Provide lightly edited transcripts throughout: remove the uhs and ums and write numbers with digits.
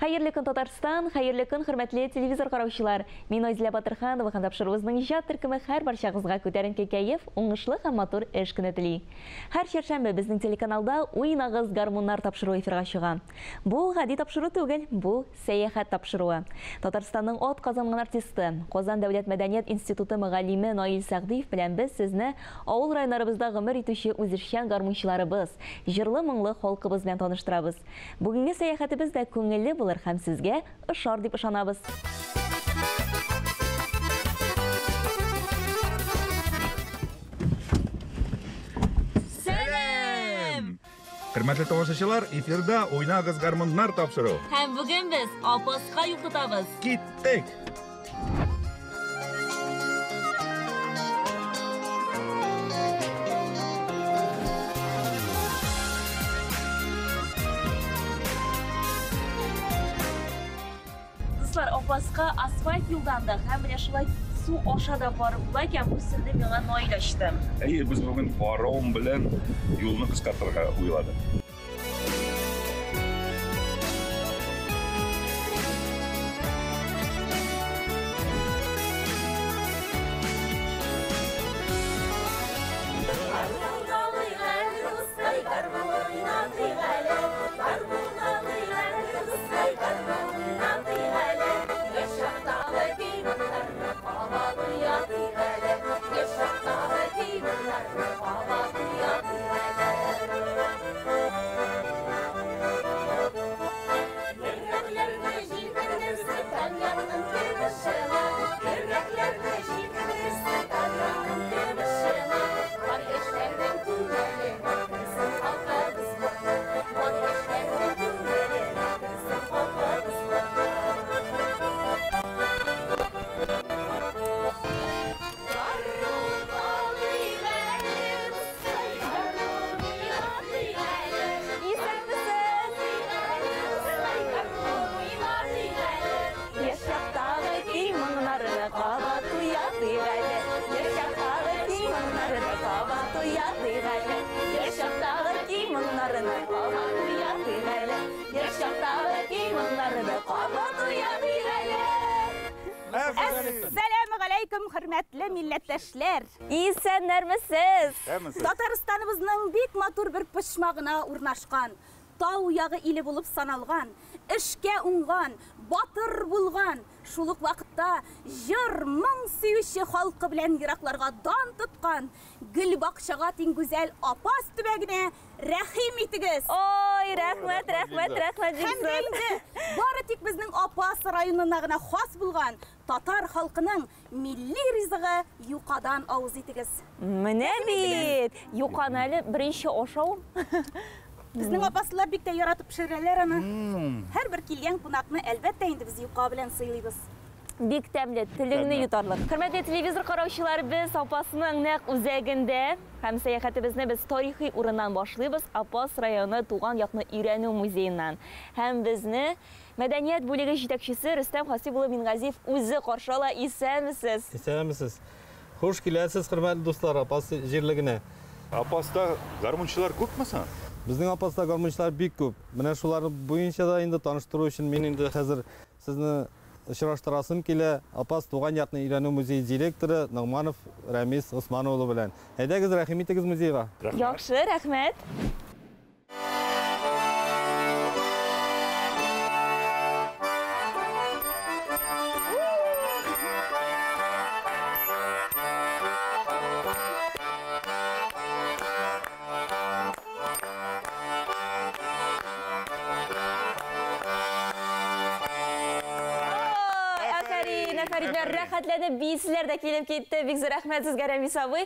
Хәерле көн, Татарстан, хәерле көн, хөрмәтле телевизор караучылар. Мин Айзилә Батырханова һәм тапшыруыбызның иҗат төркеме һәр барчагызга күтәренке кәеф, уңышлы һәм матур эш көне тели. Һәр чәршәмбе безнең телеканалда Уйнагыз гармуннар тапшыруы эфирга чыга. Бу гади тапшыру түгел, бу сәяхәт тапшыруы. Татарстанның ат казанган артисты, Казан дәүләт мәдәният институты мөгаллиме Наил Сәгъдиев белән без сезне авыл районнарыбызда гомер итүче үзешчән гармунчыларыбыз, җырлы-моңлы халкыбыз белән таныштырабыз. Бүгенге сәяхәтебез дә күңелле булыр һәм сезгә ошар дип ышанабыз. Сәлам! Хөрмәтле тамашачылар, эфирда Уйнагыз гармуннар тапшыру. Һәм бүген без Апаска юл тотабыз. Киттек! Дуслар, Апаска асфальт юлдан да һәм менә шулай су аша да барып була икән, бу серне миңа Наил ачты. Әйе, без бүген паром белән юлны кыскартырга уйладык. Әссәләмегаләйкүм, хөрмәтле милләттәшләр! Исәннәрмесез! Татарстаныбызның бик матур бер почмагына урнашкан, тау ягы иле булып саналган, эшкә уңган, батыр булган, шул ук вакытта җыр, моң сөюче халкы белән еракларга дан тоткан, гөлбакчага тиң гүзәл Апас төбәгенә рәхим итегез! Ой, рәхмәт, рәхмәт, рәхмәт, Һәм дә инде бары тик безнең Апас районына гына хас булган татар халкының милли ризыгы юкадан авыз итегез. Менә бит! Юканы әле беренче ашавым. Безнең апаслылар бик тә яратып пешерәләр аны. Һәрбер килгән кунакны, әлбәттә инде, без юка белән сыйлыйбыз. Бик тәмле, телеңне йотарлык. Хөрмәтле телевизор караучылар, без Апасның нәкъ үзәгендә һәм сәяхәтебезне без тарихи урыннан башлыйбыз, Апас районы туган якны өйрәнү музееннан. Һәм безне мәдәният бүлеге җитәкчесе Рөстәм Хасип улы Мингазиев үзе каршы ала. Исәнмесез! Исәнмесез! Хуш киләсез, хөрмәтле дуслар, Апас җирлегенә. Апаста гармунчылар күпме соң? Безнең Апаста гармунчылар бик күп. Менә шулар буенча да инде таныштыру өчен мин инде хәзер сезне очраштырасым килә. Апас туган якны өйрәнү музее директоры Ногманов Рәмис Госман улы белән. Әйдәгез, рәхим итегез музейга. Яхшы, рәхмәт. Афәрин, афәрин, рәхәтләнеп биисезләр дә килеп китте. Бик зур рәхмәт сезгә, Рәмис абый.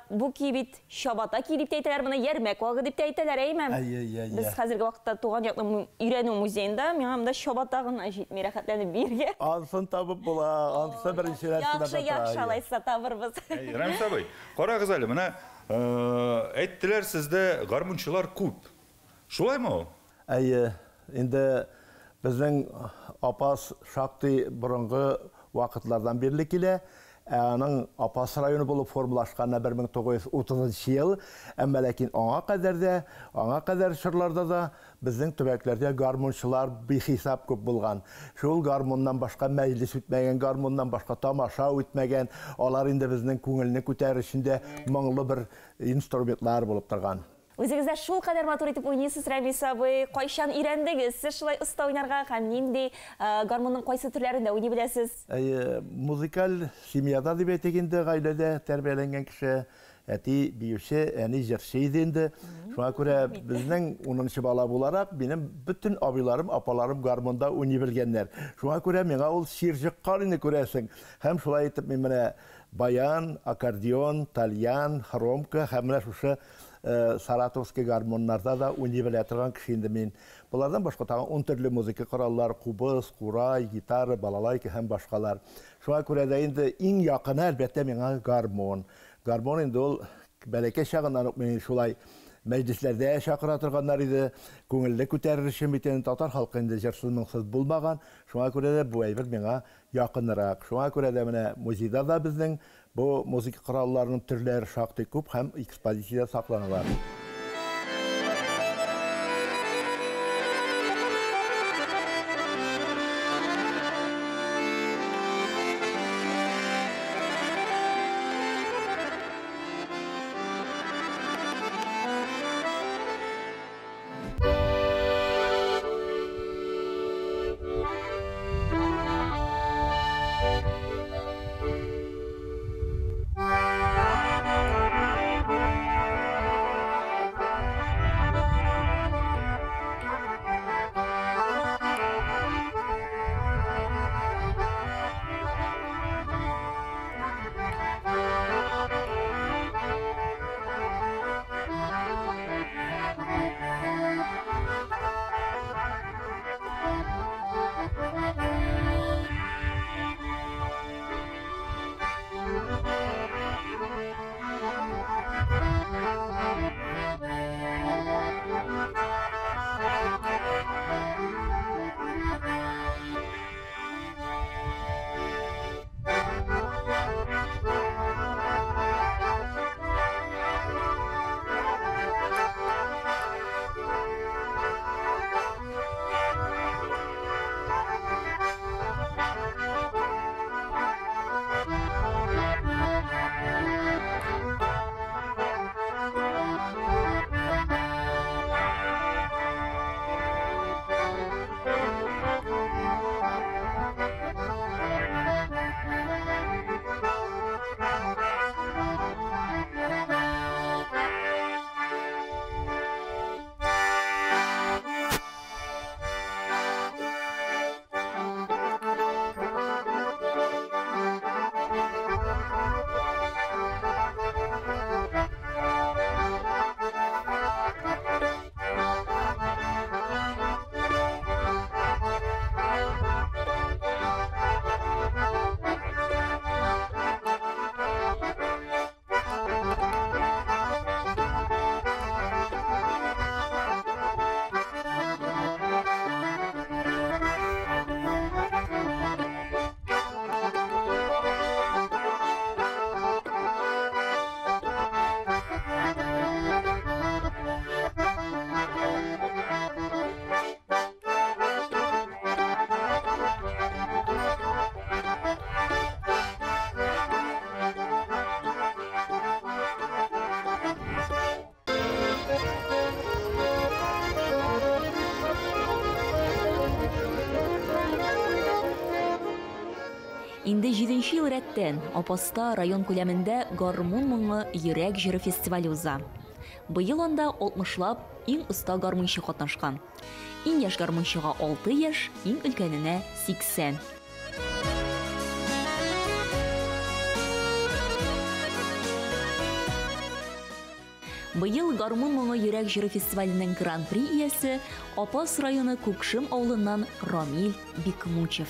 Бу ки бит чабата ки дип тә әйтәләр моны, ярмәк вагы дип тә әйтәләр, әйме? Әйе, әйе, әйе. Без хәзерге вакытта туган якны өйрәнү музеенда, миңа монда чабата гына җитми, рәхәтләнеп биергә. Ансын табып була, ансы беренче рәттә Яхшы, яхшы, алайса табырбыз. Рәмис абый, карагыз әле, менә әйттеләр сездә гармунчылар күп. Шулаймы ул? Әйе, инде безнең Апас шактый борынгы вакытлардан бирле килә. Ә аның Апас районы булып формалашканына 1930 ел, әмма ләкин аңа кадәр дә, аңа кадәр чорларда да безнең төбәкләрдә гармунчылар бихисап күп булган. Шул гармуннан башка мәҗлес үтмәгән, гармуннан башка тамаша үтмәгән. Алар инде безнең күңелне күтәрер өчен дә моңлы бер инструментлар булып торган. Үзегез дә шул кадәр матур итеп уйныйсыз, Рәмис абый. Кайчан өйрәндегез сез шулай оста уйнарга һәм нинди гармунның кайсы төрләрендә уйный беләсез? Әйе, музыкаль семьяда дип әйтик инде, гаиләдә тәрбияләнгән кеше, әти биюче, әни җырчы иде инде. Шуңа күрә безнең 10нчы бала буларак, минем бөтен абыйларым, апаларым гармунда уйный белгәннәр. Шуңа күрә миңа ул чир чыккан инде, күрәсең. Һәм шулай итеп мин менә баян, аккордеон, тальян, хромка һәм менә шушы саратовский гармоннарда да уйный белә торган кеше инде мин. Булардан башка тагын 10 төрле музыка кораллар, кубыз, курай, гитара, балалайка һәм башкалар. Шуңа күрә дә инде иң якыны әлбәттә миңа гармон. Гармон инде ул бәләкәй чагыннан ук мине шулай мәҗлесләрдә чакыра торганнар иде. Күңелле күтәрер өчен бит инде татар халкы инде җырсыз моңсыз булмаган. Шуңа күрә дә бу әйбер миңа якынрак. Шуңа күрә дә менә музейда да безнең бу музыка коралларының төрләре шактый күп һәм экспозициядә сакланалар. Инде 7 ел рәттән Апаста район күләмендә гармун моңы йөрәк җыры фестивале уза. Быел анда 60лап иң оста гармунчы катнашкан. Иң яшь гармунчыга 6 яшь, иң өлкәненә 80. Быел гармун моңы йөрәк җыры фестиваленең гран-при иясе Апас районы Күкшем авылыннан Рамил Бикмучев.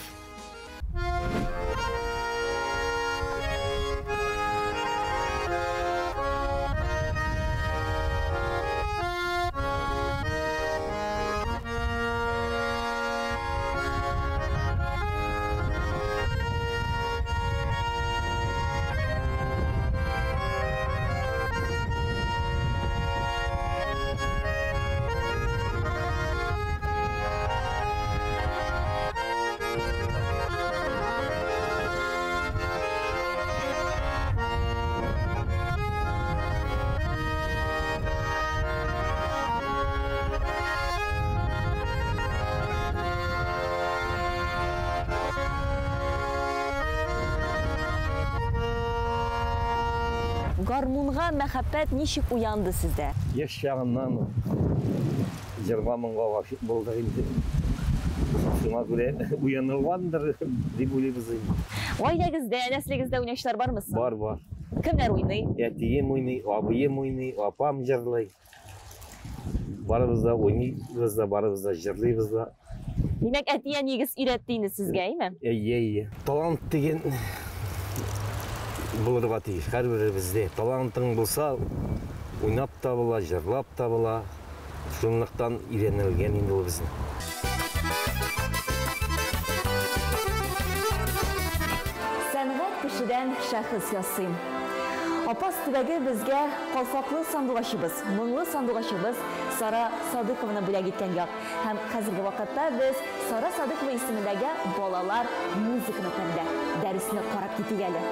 Гармунга мәхәббәт ничек уянды сездә? Яшь чагыннан ук җырга-моңга гашыйк булдык инде. Шуңа күрә уянылгандыр дип уйлыйбыз инде. Гаиләгездә, нәселегездә уйнаучылар бармы соң? Бар, бар. Кемнәр уйный? Әтием уйный, абыем уйный, апам җырлый. Барыбыз да уйныйбыз да, барыбыз да җырлыйбыз да. Димәк, әти-әниегез өйрәтте инде сезгә, әйме? Әйе, әйе. Талант дигән булырга тиеш һәрберебездә. Талантың булса, уйнап та була, җырлап та була. Шунлыктан өйрәнелгән инде ул безнең. Сәнгать кешедән шәхес ясый. Апас төбәге безгә калфаклы сандугачыбыз, моңлы сандугачыбыз Сара Садыкованы бүләк иткән як. Һәм хәзерге вакытта без Сара Садыкова исемендәге балалар музыка мәктәбендә. Дәресне карап китик әле.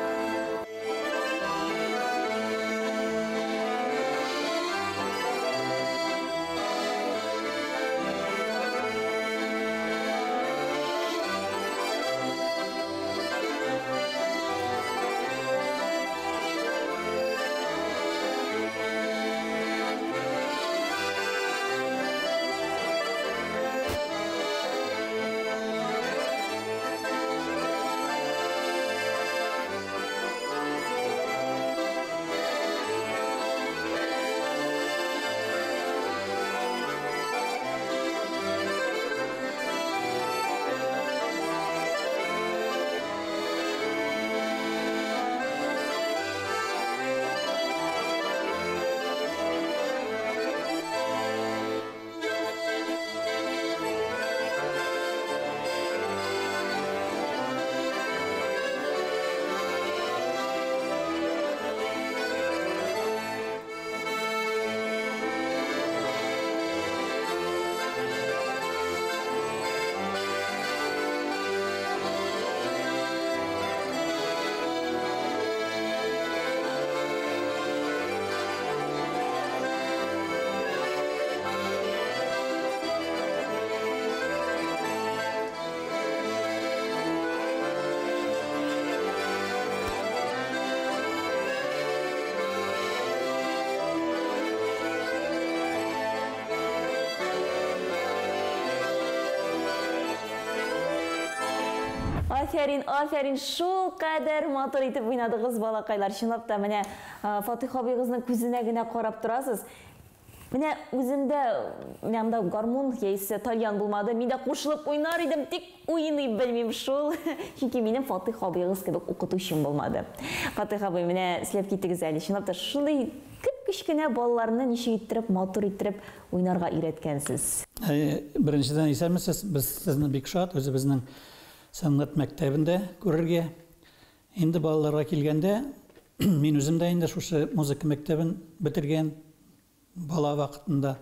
Афәрин, афәрин, шул кадәр матур итеп уйнадыгыз, балакайлар. Чынлап та, менә Фатих абыегызның күзенә генә карап торасыз. Менә үземдә, менә анда гармун яисә тальян булмады, мин дә кушылып уйнар идем, тик уйный белмим шул. Чөнки минем Фатих абыегыз кебек укытучым булмады. Фатих абый, менә сөйләп китегез әле. Чынлап та, шундый кеп-кечкенә балаларны ничек иттереп, матур иттереп уйнарга өйрәткәнсез? Беренчедән, исәнмесез. Без сезне бик шат, үзебезнең сәнгать мәктәбендә күрергә. Инде балаларга килгәндә, мин үзем дә инде шушы музыка мәктәбен бетергән бала вакытында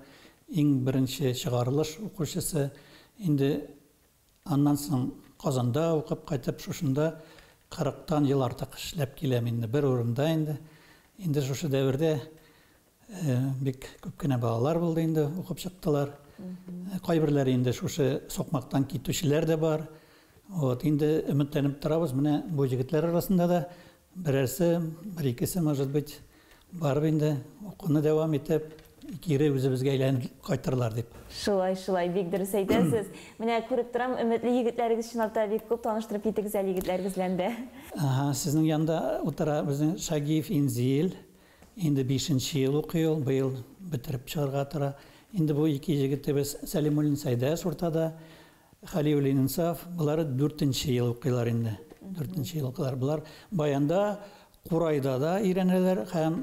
иң беренче чыгарылыш укучысы. Инде аннан соң Казанда укып кайтып, шушында 40-тан ел артык эшләп киләм инде, бер урында инде. Инде шушы дәвердә бик күп кенә балалар булды инде, укып чыктылар. Кайберләре инде шушы сукмактан китүчеләр дә бар. Вот, инде өметләнеп торабыз, менә бу егетләр арасында да берәрсе, бер икесе, может быть, барып инде укуны дәвам итеп, кире үзебезгә әйләнеп кайтырлар дип. Шулай, шулай, бик дөрес әйтәсез. Менә күреп торам, өметле егетләрегез чынлап та бик күп, таныштырып китегез әле егетләрегез белән дә. Ага, сезнең янда утыра безнең Шагиев Инзил, инде 5 ел укый ул, быел бетереп чыгарга тора. Инде бу ике егетебез Сәлимуллин Сәйдәш уртада, Халиуллин Инсаф, болары 4 ел укыйлар инде. 4 ел укыйлар. Болар баянда, Курайда да өйрәнәләр һәм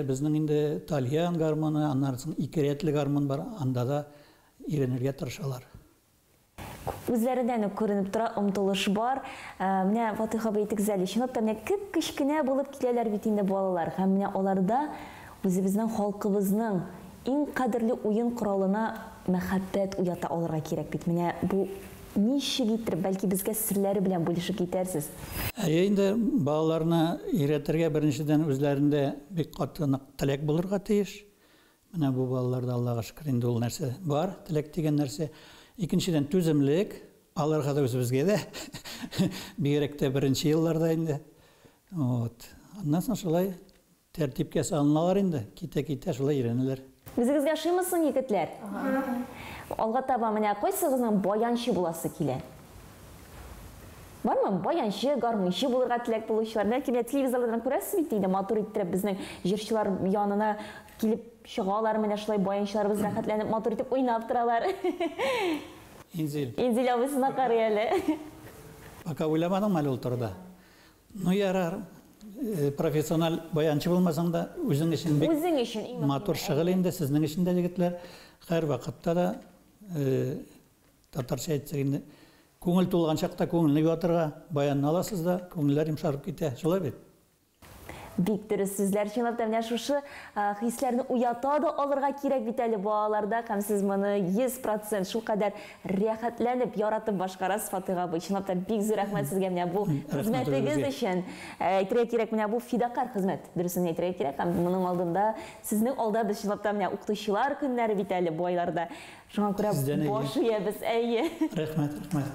безнең инде тальян гармоны, аннан соң ике рәтле гармон бар, анда да өйрәнергә тырышалар. Үзләреннән үк күренеп тора, омтылыш бар. Менә Фатих абый әйтегез әле, чынлап та менә кеп-кечкенә булып киләләр бит инде балалар. Һәм менә аларда үзебезнең халкыбызның иң кадерле уен коралына мәхәббәт уята алырга кирәк бит. Менә бу ничек иттереп, бәлки безгә серләре белән бүлешеп китәрсез? Әйе, инде балаларны өйрәтергә беренчедән үзләрендә бик каты нык теләк булырга тиеш. Менә бу балаларда Аллага шөкер инде ул нәрсә бар, теләк дигән нәрсә. Икенчедән түземлек, аларга да үзебезгә дә бигрәк тә беренче елларда инде. Вот. Аннан соң шулай Тәртипкә салыналар инде, китә-китә шулай өйрәнәләр. Үзегезгә ошыймы соң, егетләр? Алга таба менә кайсыгызның баянчы буласы килә? Бармы баянчы, гармунчы булырга теләк булучылар? Бәлки менә телевизорлардан күрәсез бит инде, матур иттереп безнең җырчылар янына килеп чыгалар, менә шулай баянчыларыбыз рәхәтләнеп матур итеп уйнап торалар. Инзил. Инзил абыйсына карый әле. Пока уйламадыңмы әле ул турыда? Ну ярар, профессиональ баянчы булмасаң да, үзең өчен бик Үзең өчен иң мөһиме. Матур шөгыль инде, сезнең өчен дә, егетләр. Һәрвакытта да, татарча әйтсәк инде, күңел тулган чакта күңелне юатырга баянны аласыз да, күңелләр йомшарып китә. Шулай бит? Бик дөрес сүзләр. Чынлап та менә шушы хисләрне уята да алырга кирәк бит әле балаларда, һәм сез моны 100% шулкадәр рәхәтләнеп, яратып башкарасыз, Фатыйх абый. Чынлап та бик зур рәхмәт сезгә менә бу хезмәтегез өчен. Әйтергә кирәк, менә бу фидакарь хезмәт, дөресен әйтергә кирәк, һәм моның алдында, сезнең алда без чынлап та менә укытучылар көннәре бит әле бу айларда. Шуңа күрә баш иябез, әйе. Рәхмәт, рәхмәт.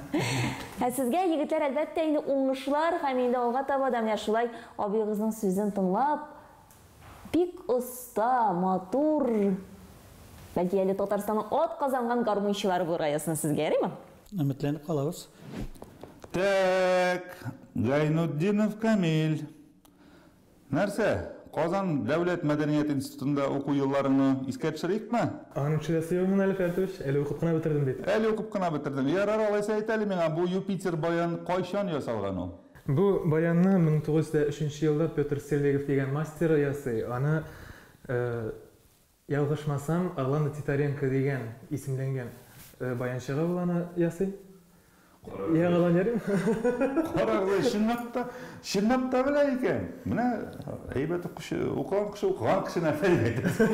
Ә сезгә, егетләр, әлбәттә инде уңышлар һәм инде алга таба да менә шулай абыегызның сүзен тыңлап, бик оста, матур, бәлки әле Татарстанның ат казанган гармунчылары булырга язсын сезгә, ярыймы? Өметләнеп калабыз. Так, Гайнутдинов Камил. Нәрсә, Казан дәүләт мәдәният институтында уку елларыңны искә төшерикме? Аның төшерәсе юк әле, Фәртүш, әле укып кына бетердем бит. Әле укып кына бетердем. Ярар, алайса әйт әле миңа, бу Юпитер баян кайчан ясалган ул? Бу баянны 1903 елда Петр Серлигов дигән мастер ясый. Аны, ялгышмасам, Орландо Титаренко дигән исемләнгән баянчыга ул аны ясый. Яңадан йөрим. Карагыз, чынлап та, чынлап та белә икән. Менә әйбәт укучы, укыган кеше, укыган кеше нәрсә дип әйтәсең.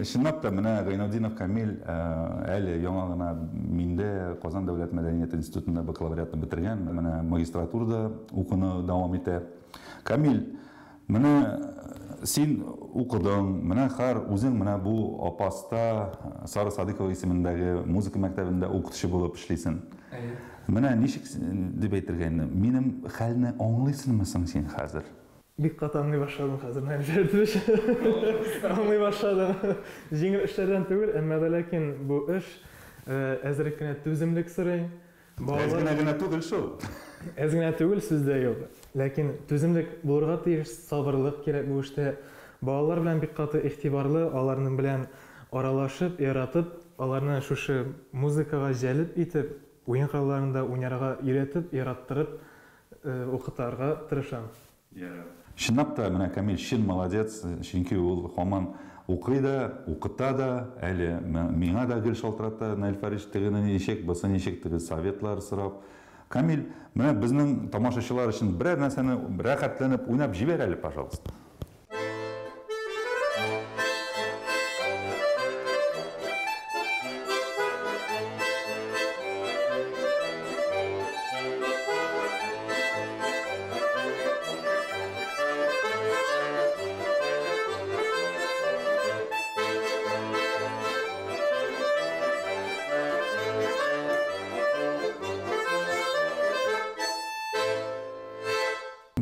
Чынлап та, менә Гайнутдинов Камил әле яңа гына миндә Казан дәүләт мәдәният институтында бакалавриатны бетергән, менә магистратурада укуны дәвам итә. Камил, менә син укыдың, менә хәр үзең менә бу Апаста Сара Садыкова исемендәге музыка мәктәбендә укытучы булып эшлисең. Менә ничек дип әйтергә инде, минем хәлне аңлыйсыңмы соң син хәзер? Бик каты аңлый башладым хәзер, аңлый башладым. Җиңел эшләрдән түгел, әмма дә ләкин бу эш әзрәк кенә түземлек сорый. Әз генә генә түгел шул. Әз генә түгел, сүз дә юк. Ләкин түземлек булырга тиеш, сабырлык кирәк бу эштә. Балалар белән бик каты игътибарлы, аларның белән аралашып, яратып, аларны шушы музыкага җәлеп итеп, уен коралларында уйнарга өйрәтеп, яраттырып укытарга тырышам. Чынлап та, менә Камил чын молодец, чөнки ул һаман укый да, укыта да, әле миңа да гел шалтырата, Наил Фарич, тегене ничек, бусы ничек, теге советлар сорап. Камил, менә безнең тамашачылар өчен берәр нәрсәне рәхәтләнеп уйнап җибәр әле, пожалуйста.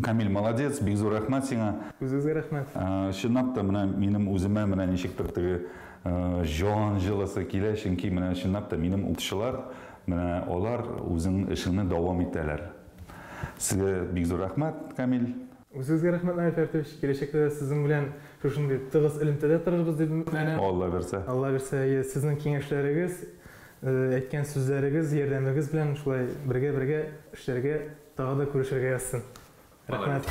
Камил, молодец, бик зур рәхмәт сиңа. Үзегезгә рәхмәт. Чынлап та, менә минем үземә менә ничектер теге җан җылысы килә, чөнки менә чынлап та минем укытучылар, менә алар үзең эшеңне дәвам итәләр. Сезгә бик зур рәхмәт, Камил. Үзегезгә рәхмәт, Наил Фәртович. Киләчәктә дә сезнең белән шушындый тыгыз элемтәдә торырбыз дип өметләнәм. Алла бирсә. Алла бирсә, сезнең киңәшләрегез, әйткән сүзләрегез, ярдәмегез белән шулай бергә-бергә эшләргә, тагы да күрешергә язсын. Рәхмәт.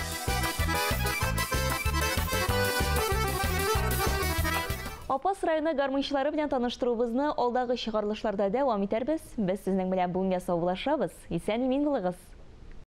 Апас районы гармунчылары белән таныштыруыбызны алдагы чыгарылышларда дәвам итәрбез. Без сезнең белән бүгенгә саубуллашабыз. Исән-имин булыгыз.